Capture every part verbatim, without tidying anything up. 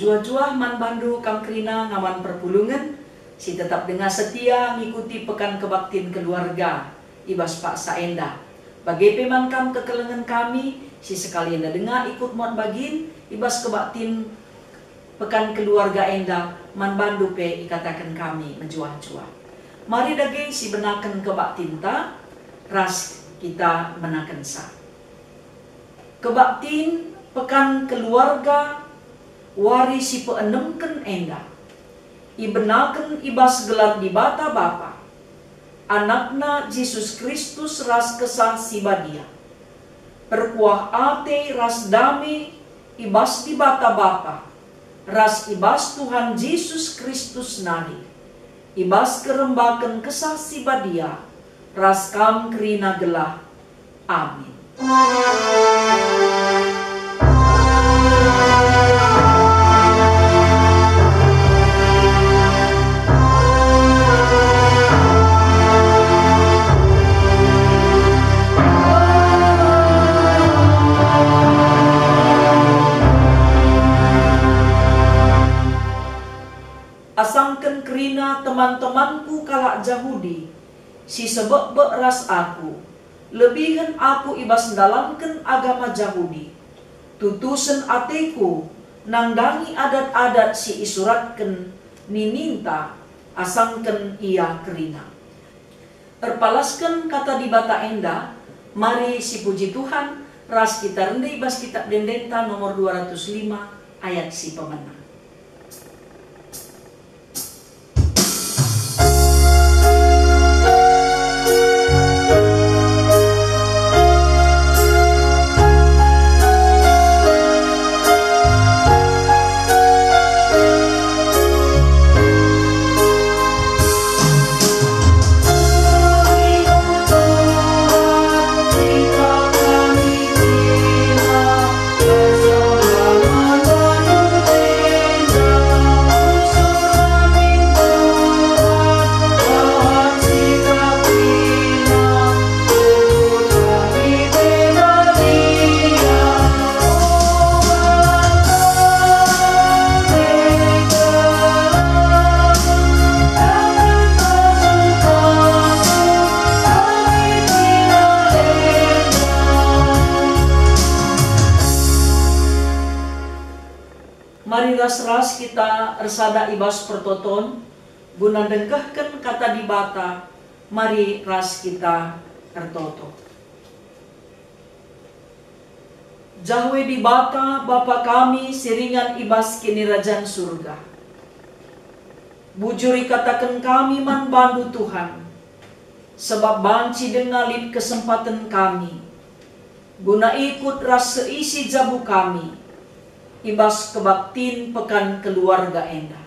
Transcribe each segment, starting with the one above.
Mejuah-juah man bandu kam kerina ngawan perpulungen, si tetap denga setia ngikuti Pekan Kebaktin Keluarga i bas paksa enda. Bage pe man kam kekelengen kami, si sekali enda denga ikut muat bagin i bas kebaktin Pekan Keluarga enda, man bandu pe ikataken kami mejuah-juah. Mari dage sibenaken kebaktinta, ras kita benakensa. Kebaktin Pekan Keluarga, wari si peenemken enda, ibenaken i bas gelar Dibata Bapa, AnakNa Jesus Kristus ras Kesah Si Badia. Perkuah ate ras dame i bas Dibata Bapa ras i bas Tuhan Jesus Kristus nari, i bas kerembaken Kesah Si Badia ras kam kerina gelah. Amin. Asangken kerina teman-temanku kalak Jahudi si sebekbek ras aku, lebihen aku i bas ndalanken agama Jahudi, tutusen ateku nandangi adat-adat si isuratken nininta asangken ia kerina. Erpalasken Kata Dibata enda, mari sipuji Tuhan ras kita rende i bas Kitab Ende-Endenta nomor dua ratus lima, ayat si pemena. Mari ras-ras kita ersada i bas pertoton, guna ndengkehken Kata Dibata. Mari ras kita ertoto. Jahwe Dibata, Bapa kami si ringan i bas Kinirajan Surga. Bujur ikataken kami man baNdu, Tuhan, sabap banci denga lit kesempaten kami guna ikut ras seisi jabu kami i bas kebaktin Pekan Keluarga enda.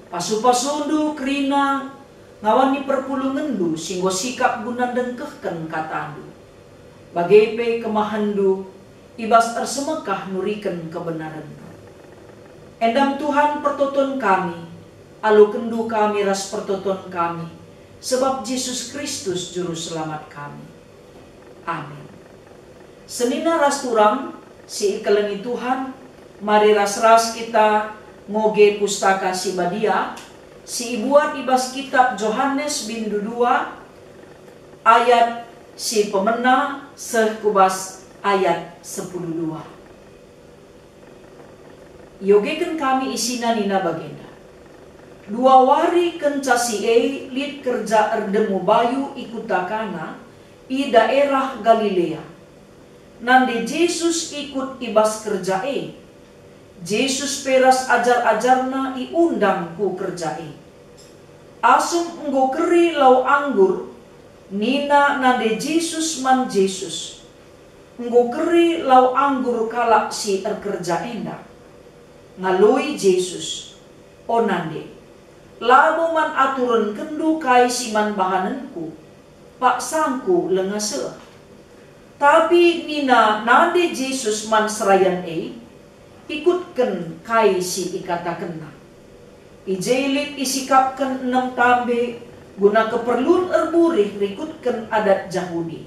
Pasu-pasuNdu kerina ngawani perpulungenNdu si enggo sikap guna ndengkehken KataNdu, bage pe kemahenNdu i bas ersemekah nuriken kebenarenNdu. Endam Tuhan pertoton kami, alokenNdu kami ras pertoton kami, sebab Jesus Kristus Juru Selamat kami. Amin. Senina ras turang si ikelengi Tuhan, mari ras-ras kita ngoge Pustaka Si Badia si ibuat i bas Kitap Johanes bindu dua, ayat si pemena seh ku bas ayat sepuluh dua. Iogeken kami isina nina bagenda, "Dua wari kenca si e lit kerja erdemu bayu i kuta Kana i daerah Galilea. Nande Jesus ikut i bas kerja e. Jesus pe ras ajar-ajarNa iundang ku kerja e. Asum enggo keri lau anggur, nina nande Jesus man Jesus, 'Enggo keri lau anggur kalak si erkerja enda.' Ngaloi Jesus, 'O nande, labo man aturenkenndu kai si man bahanenKu, paksangKu langa seh.' Tapi nina nande Jesus man serayan e, 'Ikutken kai si ikatakenna.' I je lit isikapken enem tambe guna keperlun erburih rikutken adat Jahudi.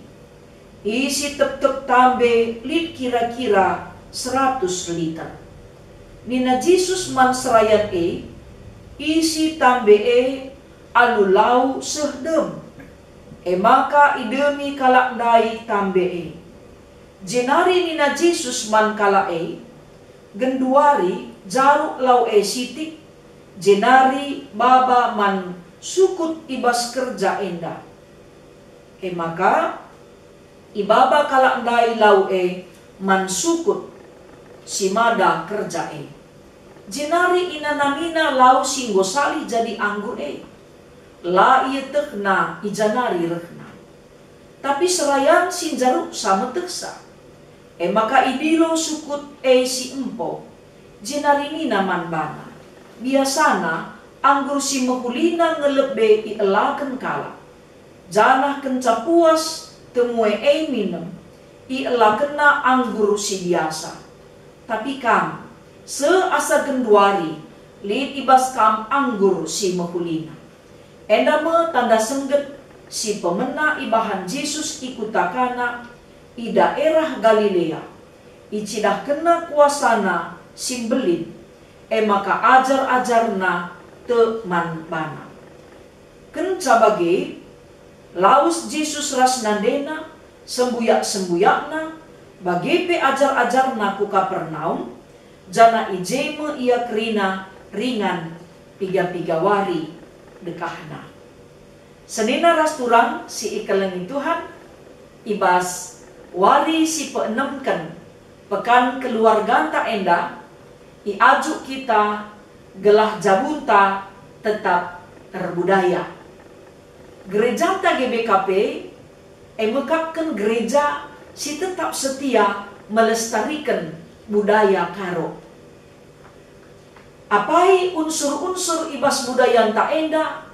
Isi tep-tep tambe lit kira-kira seratus liter. Nina Jesus man serayan e, "Isi tambe e alu lau seh dem." E maka idemi kalak ndai tambe e. Jenari nina Jesus man kalak e, "Genduari jaruk lau e sitik, jenari baba man sukut i bas kerja enda." E maka ibaba kalak ndai lau e man sukut si mada kerja e. Jenari inanamina lau si enggo salih jadi anggur e. La ietehna i ja nari rehna. Tapi serayan si njaruksa metehsa. E maka idilo sukut e si empo, jenari nina man bana, "Biasana anggur si mehulina nge lebe ielaken kalak, janah kenca puas temue e minem, ielakenna anggur si biasa. Tapi kam, seh asa genduari lit i bas kam anggur si mehulina." Enda me tanda sengget si pemena ibahan Jesus i kuta Kana i daerah Galilea. IcidahkenNa kuasaNa si mbelin, e maka ajar-ajarNa tek man baNa. Kenca bage, lawes Jesus ras nandeNa, sembuyak-sembuyakNa, bage pe ajar-ajarNa ku Kapernaum, janah i je me Ia kerina ringan piga-piga wari dekahna. Senina ras turang si ikelengi Tuhan, i bas wari si peenemken pekan keluarganta enda, iajuk kita gelah jabunta tetap erbudaya. Gerejanta G B K P e mekapken gereja si tetap setia melestariken budaya Karo. Apai unsur-unsur i bas budayanta enda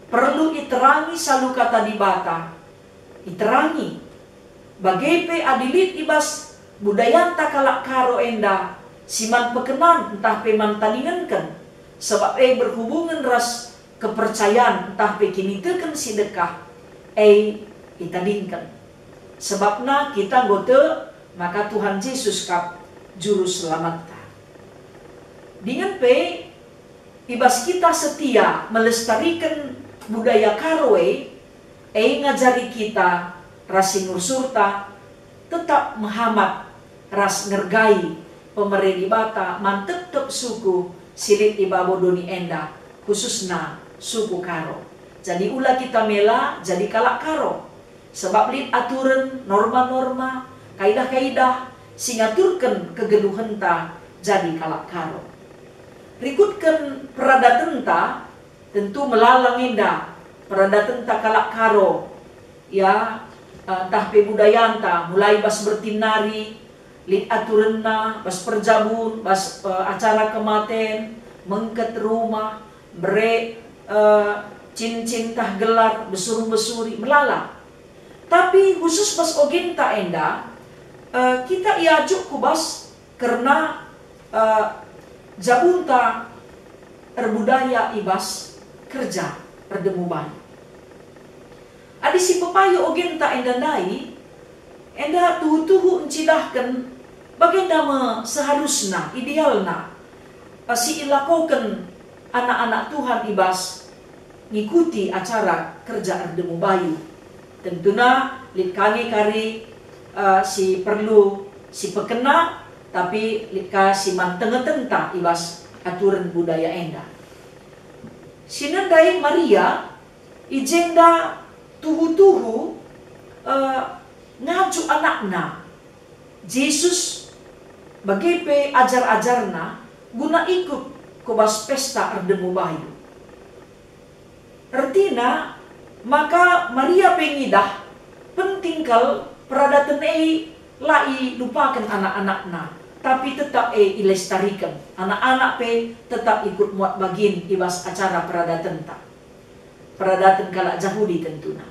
perlu iterangi salu Kata Dibata, iterangi. Bage pe adi lit i bas budayanta kalak Karo enda si man pekenan ntah pe man tadingenken, sabap e berhubungen ras kepercayan ntah pe kiniteken si dekah, e itadingken. Sebabna kita enggo tek maka Tuhan Jesus kap Juru Selamatta. Dingen pe, i bas kita setia melestariken budaya Karo e, e ngajari kita ras sinursurta tetap mehamat ras ngergai pemere Dibata man tep-tep suku si lit i babo doni enda, khususna suku Karo. Jadi ula kita mela jadi kalak Karo, sebab lit aturen, norma-norma, kaidah-kaidah si ngaturken kegeluhenta jadi kalak Karo. Rikutken peradatenta, tentu melala nge enda peradatenta kalak Karo, ya, eh, ntah pe budayanta, mulai bas bertin nari, lit aturenna, bas perjabun, bas, eh, acara kematen, mengket rumah, bere, eh, cincin ntah gelar, besur-besuri, melala. Tapi khusus bas ogenta enda, eh, kita iajuk ku bas kerna, eh, jabunta erbudaya i bas kerja erdemu bayu. Adi sipepayo ogenta enda ndai, enda tuhu-tuhu ncidahken bagenda me seharusna, idealna, eh, si ilakoken anak-anak Tuhan i bas ngikuti acara kerja erdemu bayu. Tentuna lit ka nge kari, eh, si perlu sipekena, tapi lit ka si man tengetenta i bas aturen budaya enda. Si nendai Maria i jenda tuhu-tuhu, eh, ngajuk anakna, Jesus, bage pe ajar-ajarna guna ikut ku bas pesta erdemu bayu. Ertina, maka Maria pe ngidah penting kal peradaten e la ilupaken anak-anakna, tapi tetap e ilestariken. Anak-anak pe tetap ikut muat bagin i bas acara peradatenta. Peradaten kalak Jahudi tentuna.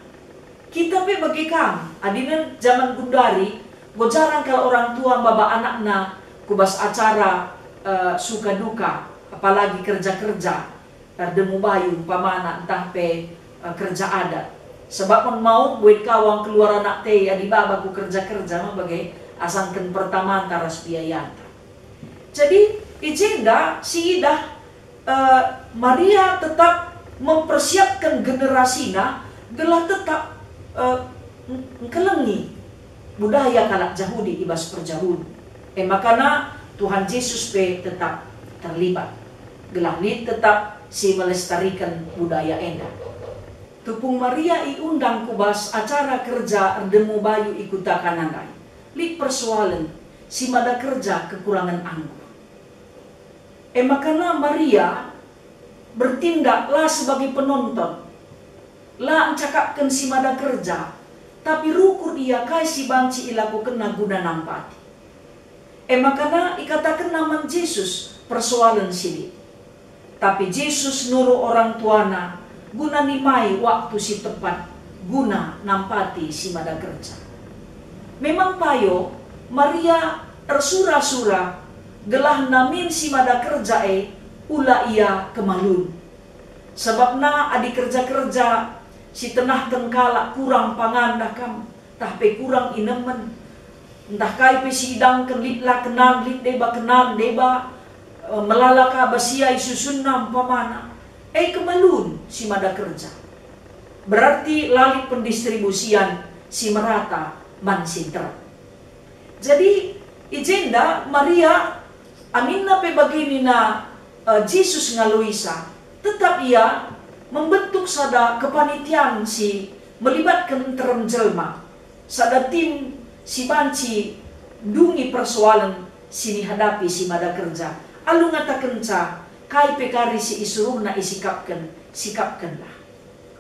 Kita pe bage kam, adina jaman gundari, enggo jarang kal orang tua maba anakna ku bas acara, eh, suka duka, apalagi kerja-kerja, erdemu bayu umpamana, ntah pe, eh, kerja adat. Sebab mun mau buat kawang keluar anak te adi baba ku kerja-kerja me bage asangken pertamanta ras biayanta. Jadi, I jenda siidah, eh, Maria tetap mempersiapken generasina gelah tetap, eh, ng-, ngkelengi budaya kalak Jahudi i bas perjabun. E makana Tuhan Jesus pe tetap terlibat, gelah lit tetap si melestariken budaya enda. Tupung Maria iundang ku bas acara kerja erdemu bayu i kuta Kana ndai, lit persoalen si mada kerja kekurangen anggur. E makana Maria bertindak la sebagai penonton, la ncakapken si mada kerja, tapi rukur ia kai si banci ilakokenna guna nampati. E makana ikatakenna man Jesus persoalen si lit. Tapi Jesus nuru orang tuana guna nimai waktu si tepat guna nampati si mada kerja. Memang payo, Maria ersura-sura gelah namin si mada kerja e ula ia kemalun. Sabapna adi kerja-kerja si tenahken kalak kurang pangan dah kam, tah pe kurang inemen, ntah kai pe si idangken, lit la kenan, lit deba kenan, deba, e, melala ka basia isusunna umpamana, e kemalun si mada kerja. Berarti la lit pendistribusian si merata man si nterem. Jadi, i jenda Maria, aminna pe bage nina, eh, Jesus ngaloisa, tetap ia membentuk sada kepanitian si melibatken nterem jelma, sada tim si banci ndungi persoalen si ihadapi si mada kerja. Alu ngatakenca, kai pe kari si isuruhna isikapken, sikapkenlah.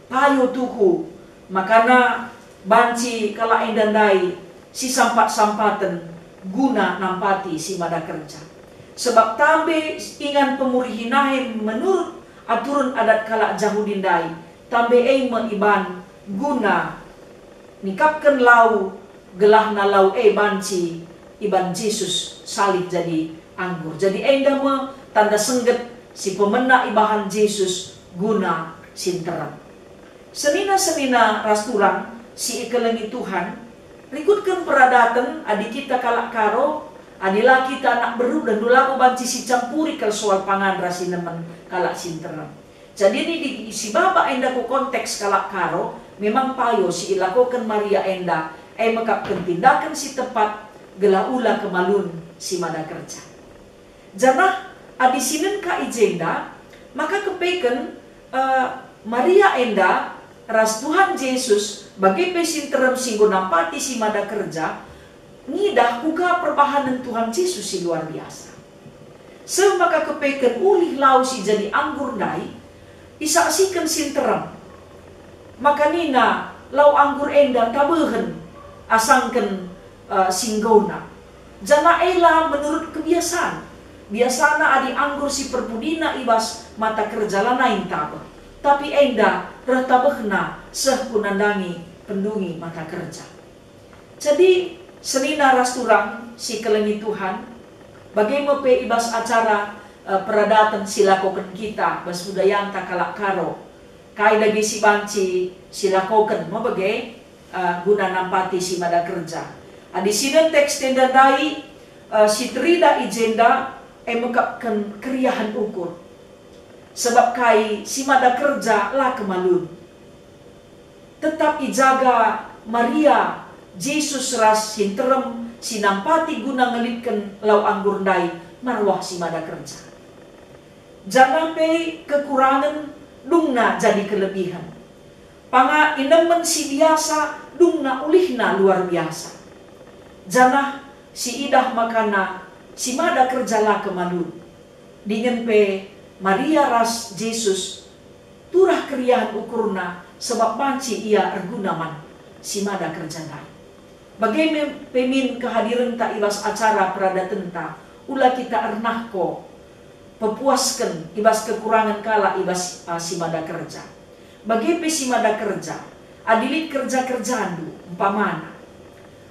Payo tuhu, makana banci kalak enda ndai si sampat-sampaten guna nampati si mada kerja. Sebab tambe ingan pemurihi nahe menurut aturen adat kalak Jahudi ndai, tambe e me iban guna nikapken lau gelahna lau e banci iban Jesus salih jadi anggur. Jadi enda me tanda sengget si pemena ibahan Jesus guna si nterem. Senina-senina ras turang si ikelengi Tuhan, rikutken peradaten adi kita kalak Karo, adi la kita anak beru, dendu labo banci sicampuri kal soal pangan ras inemen kalak si nterem. Jadi nidi si baba enda ku konteks kalak Karo, memang payo si ilakoken Maria enda, e mekapken tindaken si tepat gelah ula kemalun si mada kerja. Janah adi sinen ka i jenda, maka kepeken, eh, Maria enda ras Tuhan Jesus, bage pe si nterem si enggo nampati si mada kerja, ngidah kuga perbahanen Tuhan Jesus si luar biasa. Seh maka kepeken ulih lau si jadi anggur ndai isaksiken si nterem. Maka nina lau anggur enda tabehen asangken, eh, si enggona. Janah ela menurut kebiasaan. Biasana adi anggur si perpudina i bas mata kerja lanai ntabeh. Tapi enda reh tabehna seh ku nandangi pendungi mata kerja. Jadi, senina ras turang si kelengi Tuhan, bage me pe i bas acara, eh, peradaten si lakoken kita bas budayanta kalak Karo. Kai dage si banci si lakoken me bage, eh, guna nampati si mada kerja. Adi sinen teks enda ndai, eh, si terida i jenda, e mekapken keriahen ukur. Sebab kai si mada kerja la kemalun. Tetap ijaga Maria, Jesus ras si nterem si nampati guna ngelitken lau anggur ndai marwah si mada kerja. Janah pe kekurangen dungna jadi kelebihen. Panga inemen si biasa dungna ulihna luar biasa. Janah si idah makana si mada kerja la kemalun. Dingen pe Maria ras Jesus turah keriahen ukurna, sebab banci ia erguna man si mada kerja ndai. Bage me pe min kehadirenta i bas acara peradatenta, ula kita ernahko pepuasken i bas kekurangen kalak i bas, ah, si mada kerja. Bage pe si mada kerja, adi lit kerja-kerjandu, umpamana,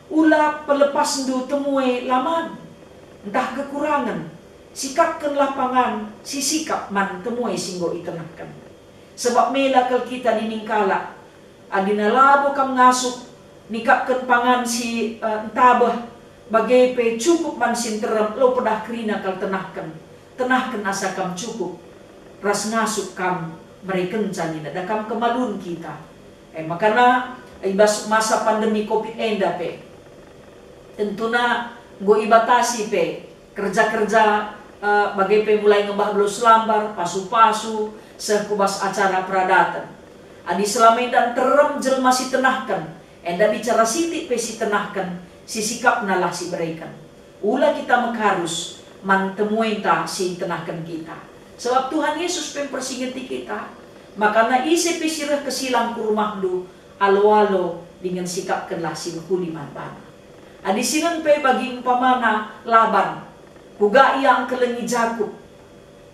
ula pelepasndu temue la man, ntah kekurangen, sikapkenlah pangan si sikap man temue si enggo itenahken. Sebab mela kal kita nining kalak, adina labo kam ngasup nikapken pangan si, eh, ntabeh, bage pe cukup man si nterem, lo pedah kerina kal tenahken. tenahken asa kam cukup, ras ngasup kam merekenca nina, da kam kemalun kita. E, makana i bas masa pandemi covid enda pe, tentuna enggo ibatasi pe kerja-kerja, eh, bage pe mulai ngembah belos lambar, pasu-pasu, seh ku bas acara peradaten. Adi selama enda nterem jelma si tenahken, enda bicara sitik pe si tenahken, si sikapna lah si bereken. Ula kita mekarus man temuenta si tenahken kita. Sebab Tuhan Yesus pe mpersingeti kita, makana ise pe si reh kesilang ku rumahndu, alo-alo dingen sikapkenlah si mehuli man bana. Adi sinen pe bagi umpamana Laban, kuga ia engkelengi Jakup.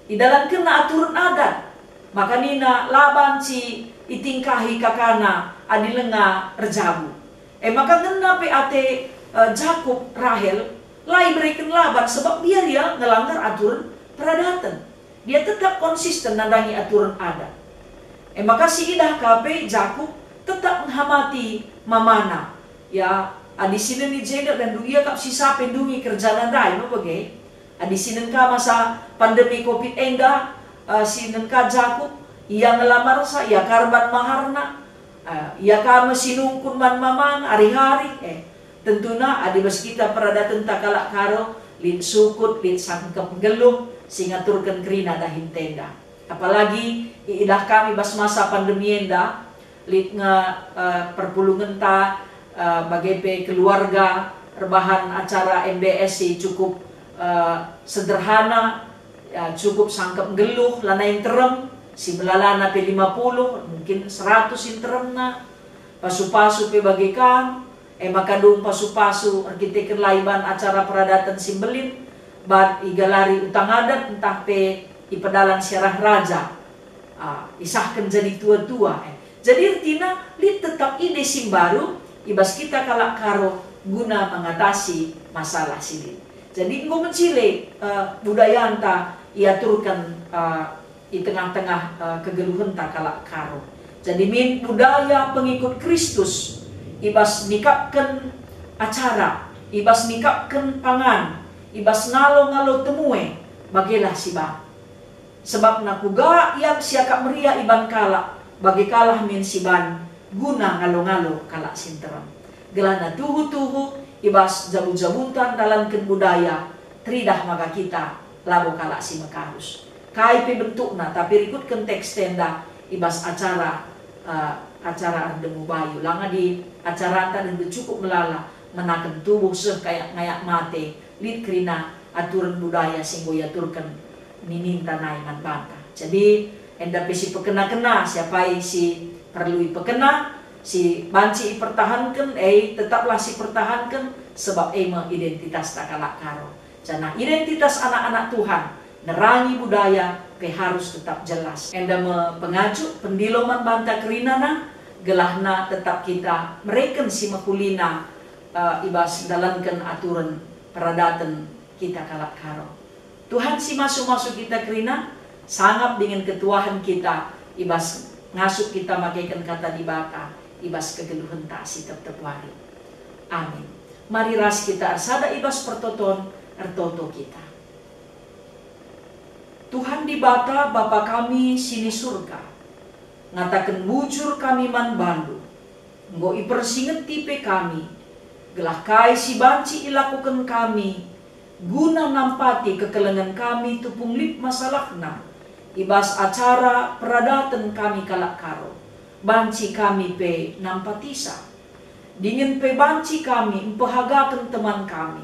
Idalankenna aturen adat, maka nina Laban si itingkahi kakana adi langa erjabu. E maka ngena pe ate, e, Jakup Rahel, la ibereken Laban, sebab biar ia ngelanggar aturen peradaten. Dia tetap konsisten nandangi aturen adat. E maka si idah ka pe Jakup tetap ngehamati mamana. Ya, adi sinen i jenda dan ia kap si sape ndungi kerjana ndai me bage. Adi sinen ka masa pandemi covid enda, eh, sinen ka Jakup, ia ngelamarsa, ia karban maharna, eh, ia ka me si nungkun man mamana ari-ari, eh. Tentuna adi bas kita peradatenta kalak Karo, lit sukut, lit sangkep nggeluh, si ngaturken kerina dahin tenda. Apalagi iidah kami bas masa pandemi enda, lit nge, eh, perpulungenta, eh, bage pe keluarga erbahan acara M B S si cukup, eh, sederhana, ya, cukup sangkep nggeluh, lanai nterem, si melalana pe lima puluh, mungkin seratus si nteremna, pasu-pasu pe bage ka, e maka dung pasu-pasu erkiteken la iban acara peradaten si mbelin, bage igalari utang adat ntah pe ipedalan siarah raja, ah, isahken jadi tua-tua, eh. Jadi ertina lit tetap ide si mbaru i bas kita kalak Karo guna mengatasi masalah si lit. Jadi enggo mencile, eh, budayanta iaturken, eh, i tengah-tengah, eh, kegeluhenta kalak Karo. Jadi min budaya pengikut Kristus i bas nikapken acara, i bas nikapken pangan, i bas ngalo-ngalo temue, bagelah si bana. Sebabna kuga ia siakap meriah iban kalak, bage kalah min si ban guna ngalo-ngalo kalak si nterem. Gelahna tuhu-tuhu i bas jabu-jabunta ndalanken budaya, teridah maka kita labo kalak si mekarus. Kai pe bentukna, tapi rikutken teks enda i bas acara, eh, acara erdemu bayu. Langa di acaranta den cukup melala, menaken tubuh seh kayak ngayak mate, lit kerina aturen budaya si enggo iaturken nininta nai man banta. Jadi, enda pe si pekena-kena, siapai si perlu ipekena, si banci ipertahanken, e, tetaplah si pertahanken, sebab e me identitasta kalak Karo. Janah identitas anak-anak Tuhan, nerangi budaya, pe harus tetap jelas. Enda me pengajuk pendilo man banta kerinana, gelahna tetap kita mereken si mehulina, eh, i bas ndalanken aturen peradaten kita kalak Karo. Tuhan si masu-masu kita kerina, sangap dingen ketuahen kita i bas ngasup kita makeken Kata Dibata i bas kegeluhenta si tep-tep wari. Amin. Mari ras kita ersada i bas pertoton, ertoto kita. Tuhan Dibata, Bapa kami si ni Surga, ngataken bujur kami man baNdu, enggo ipersingeti pe kami, gelah kai si banci ilakoken kami guna nampati kekelengen kami tupung lit masalahna i bas acara peradaten kami kalak Karo, banci kami pe nampatisa. Dingen pe banci kami mpehagaken teman kami,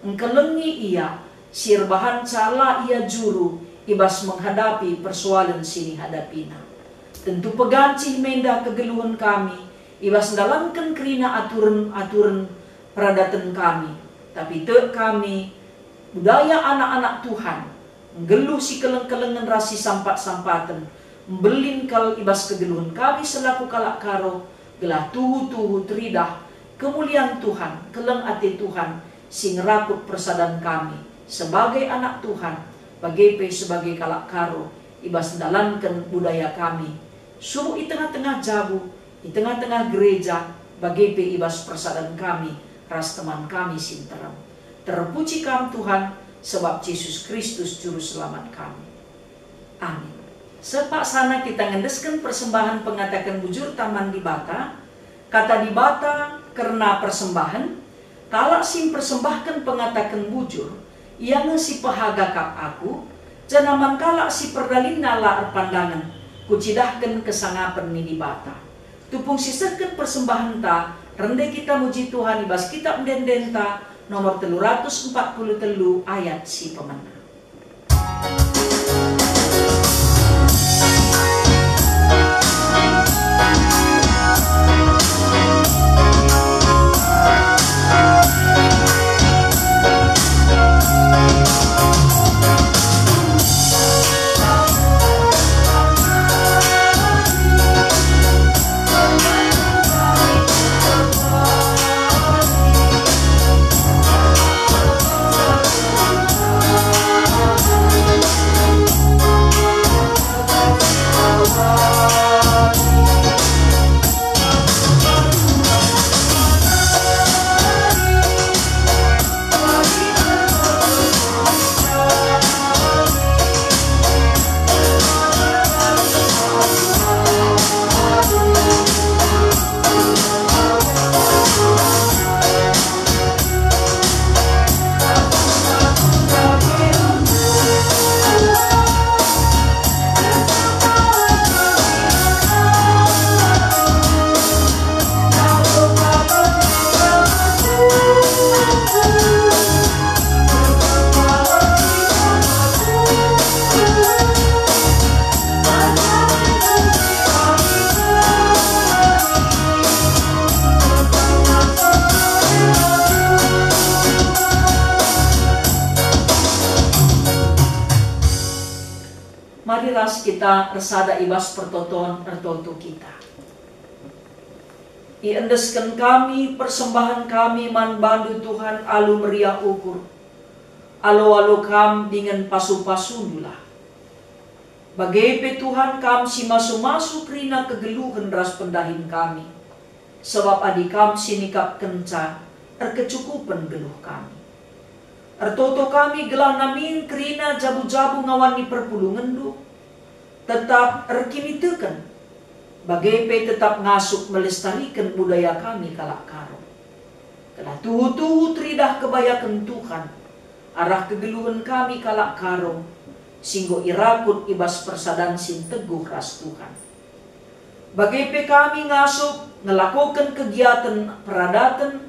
engkelengi ia si erbahanca la ia juru i bas menghadapi persoalen si nihadapina. Tentu pegancih menda kegeluhen kami i bas ndalanken kerina aturen-aturen peradaten kami, tapi tek kami, budaya anak-anak Tuhan, nggeluh si keleng-kelengen ras si sampat-sampaten, mbelin kal i bas kegeluhen kami selaku kalak Karo, gelah tuhu-tuhu teridah kemulian Tuhan, keleng ate Tuhan si ngerakut persadan kami sebagai anak Tuhan, bage pe sebagai kalak Karo i bas ndalanken budaya kami, subuk i tengah-tengah jabu, i tengah-tengah gereja, bage pe i bas persadan kami ras teman kami si nterem. Terpuji Kam, Tuhan, sebab Jesus Kristus Juru Selamat kami. Amin. Sepaksana kita ngendesken persembahen pengataken bujurta man Dibata. Kata Dibata kerna persembahen, "Kalak si mpersembahken pengataken bujur, ia nge si pehaga kap Aku, janah man kalak si perdalinna la erpandangen, Kucidahken kesangapen ni Dibata." Tupung sisehken persembahenta, rende kita muji Tuhan i bas Kitap Ende-endenta nomor telu ratus empat puluh telu ayat si pemena. Mari ras kita ersada i bas pertoton ertoto kita. Iendesken kami persembahen kami man baNdu, Tuhan, alu meriah ukur. Alo-alo Kam dingen pasu-pasundulah. Bage pe, Tuhan, Kam si masu-masu kerina kegeluhen ras pendahin kami, sabap adi Kam si nikapkenca, erkecukupen geluh kami. Ertoto kami gelah namin kerina jabu-jabu ngawan ni perpulungenNdu tetap erkiniteken, bage pe tetap ngasup melestariken budaya kami kalak Karo. Gelah tuhu-tuhu teridah kebayaken Tuhan arah kegeluhen kami kalak Karo si enggo irakut i bas persadan si nteguh ras Tuhan. Bage pe kami ngasup ngelakoken kegiaten peradaten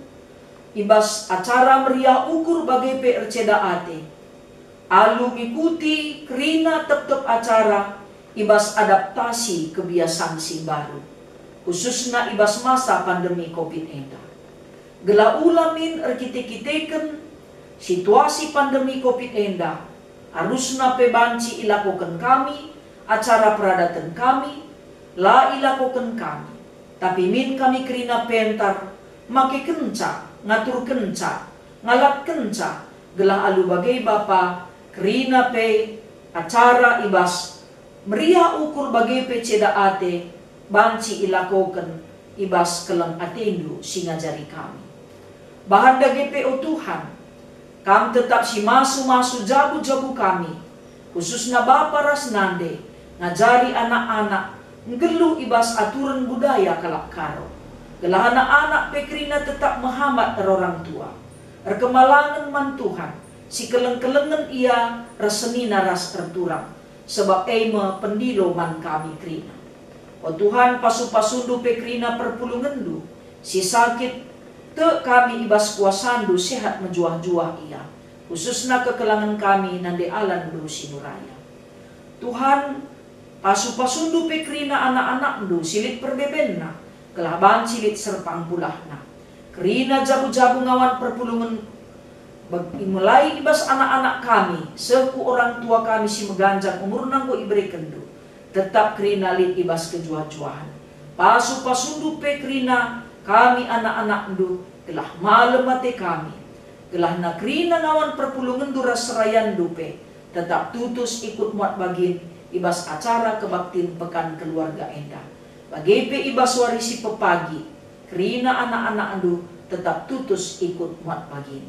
i bas acara meriah ukur bage pe erceda ate, alu ngikuti kerina tep-tep acara i bas adaptasi kebiasan si mbaru, khususna i bas masa pandemi covid enda. Gelah ula min erkite-kiteken situasi pandemi covid enda, arusna pe banci ilakoken kami acara peradaten kami, la ilakoken kami, tapi min kami kerina pentar, makekenca, ngaturkenca, ngalatkenca, gelah alu bage Bapa, kerina pe acara i bas meriah ukur bage pe ceda ate banci ilakoken i bas keleng ateNdu si ngajari kami. Bahan dage pe, o Tuhan, Kam tetap si masu-masu jabu-jabu kami, khususna bapa ras nande, ngajari anak-anak nggeluh i bas aturen budaya kalak Karo, gelah anak-anak pe kerina tetap mehamat erorang tua, erkemalangen man Tuhan, sikeleng-kelengen ia ras senina ras erturang, sabap e me pendilo man kami kerina. O Tuhan, pasu-pasuNdu pe kerina perpulungenNdu si sakit, tek kami i bas kuasaNdu sehat mejuah-juah ia, khususna kekelengen kami nande alanNdu si nuraya. Tuhan, pasu-pasuNdu pe kerina anak-anakNdu si lit perbebenna, gelah banci lit serpang bulahna. Kerina jabu-jabu ngawan perpulungen, bag-, mulai i bas anak-anak kami, seh ku orang tua kami si meganjang umurna enggo iberekenNdu, tetap kerina lit i bas kejuah-juahen. Pasu-pasuNdu pe kerina kami anak-anakNdu, gelah malem ate kami. Gelahna kerina ngawan perpulungenNdu ras serayanNdu pe tetap tutus ikut muat bagin i bas acara kebaktin Pekan Keluarga enda. Bage pe i bas wari si pepagi, kerina anak-anakNdu tetap tutus ikut muat bagin.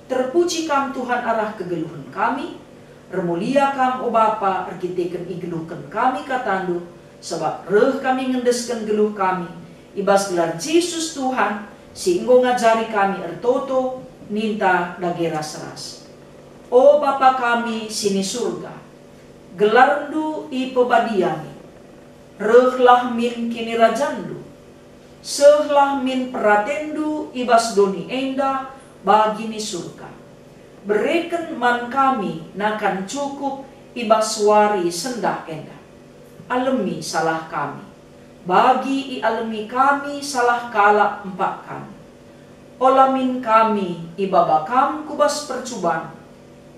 Terpuji Kam, Tuhan, arah kegeluhen kami. Ermulia Kam, o Bapa, erkiteken igeluhken kami kataNdu, sabap reh kami ngendesken geluh kami i bas gelar Jesus Tuhan, si enggo ngajari kami ertoto, ninta dage ras-ras. O Bapa kami si ni Surga, gelarNdu ipebadia min. Rehlah min kinirajanNdu. Sehlah min peratenNdu i bas doni enda bagi ni Surga. Bereken man kami nakan cukup i bas wari sendah enda. Alemi salah kami, bagi ialemi kami salah kalak empak kami. Ola min kami ibaba Kam ku bas percuban,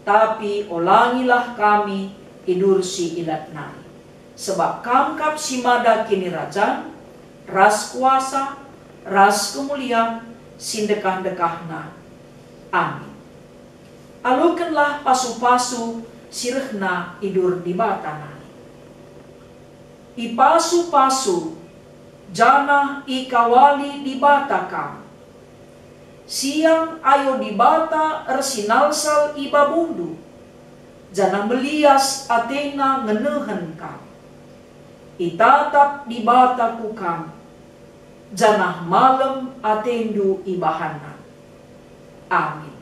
tapi olangilah kami i bas si ilat nari. Sebab Kam kap si mada kinirajan, ras kuasa, ras kemulian, si ndekah-ndekahna. Amin. Alokenlah pasu-pasu si rehna i bas Dibata nari. Ipasu-pasu, janah ikawali Dibata kam. Siang ayo Dibata ersinalsal i babuNdu, janah melias ateNa ngenehen kam. Itatap Dibata ku kam, janah malem ateNdu ibahanNa. Amin.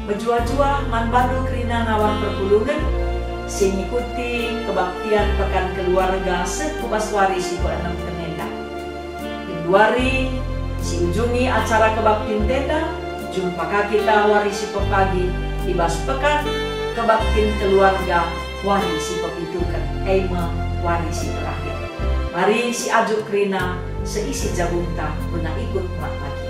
Mejuah-juah man bandu kerina nawah perpulungen si ngikuti kebaktian Pekan Keluarga seh ku bas wari si peenemken enda. Genduari si ujungi acara kebaktin enda, jumpa ka kita wari si pepagi i bas Pekan Kebaktin Keluarga wari si pepituken, e me wari si terakhir. Mari siajuk kerina seisi jabunta guna ikut mat bagi.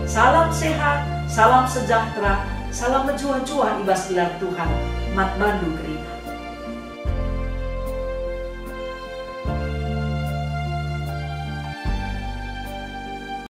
Salam sehat, salam sejahtera, salam mejuah-juah i bas gelar Tuhan, mat bandu kerina.